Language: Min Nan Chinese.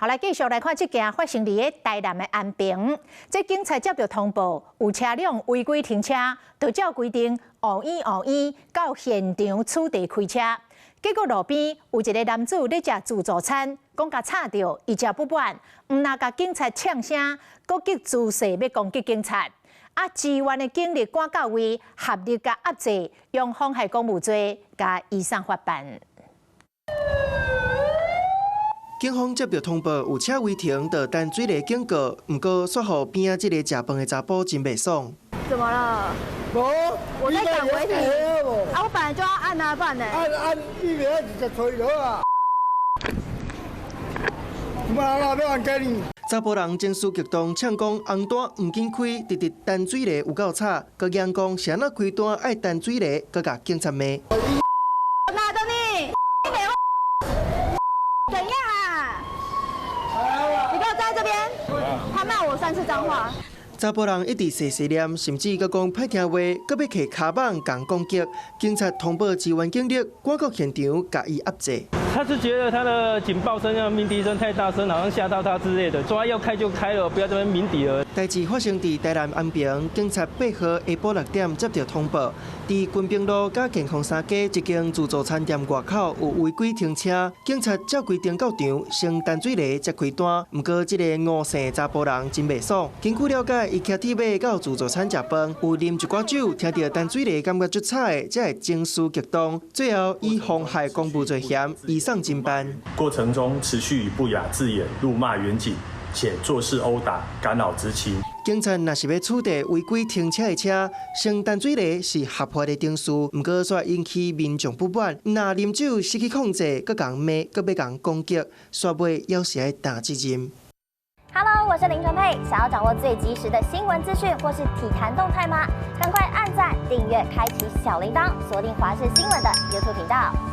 好，來繼續來看這件發生佇咧台南的安平，這警察接著通報有車輛違規停車，就照規定烏耳烏耳到現場取締開車。結果路邊有一个男子咧食自助餐，講共吵著，伊誠不滿，毋但共警察嗆聲，閣激姿勢欲攻擊警察。啊，支援的警力趕到位，合力共壓制，用妨害公務罪共移送法辦。警方接著通報有車違停，就等水泥警告。毋過，煞予邊仔這個食飯的查埔真袂爽。怎麼了？無，我在趕違停。啊，我本來就要按啊，不然呢？按按一邊直接吹了啊！媽啦，欲按給你。查埔人情緒激動，嗆講紅單毋緊開，直直等水泥有夠吵，閣揚講是按怎開單愛等水泥，閣共警察罵。哪的你？怎樣啊？你給我站在這邊！他罵我三次髒話。查埔人一直細細念，甚至閣講歹聽話，閣欲提跤蠓共攻擊。警察通報支援警力，趕到現場共伊壓制。他是覺得他的警報聲、鳴笛聲太大聲，好像嚇到他之類的。說要開就開了，不要這邊鳴笛了。代誌發生佇台南安平，警察8號下晡6點接著通報，佇軍兵路佮健康三街一間自助餐店外口有違規停車，警察照規定到場，先等水泥才開單。毋過這個吳姓查埔人真袂爽。根據了解，伊騎鐵馬到自助餐食飯，有啉一寡酒，聽著等水泥感覺足吵的，才會情緒激動，最後以妨害公務罪嫌移送偵辦。過程中持續以不雅字眼辱罵員警，且作勢毆打，干擾執勤。警察若是欲取締違規停車的車，先等水泥是合法的程序，毋過煞引起民眾不滿。若啉酒失去控制，閣共罵，閣欲共攻擊，煞尾猶是愛擔責任。 Hello，我是林純佩。想要掌握最及時的新聞資訊或是體壇動態嗎？趕快按讚、訂閱、開啟小鈴鐺，鎖定華視新聞的 YouTube 頻道。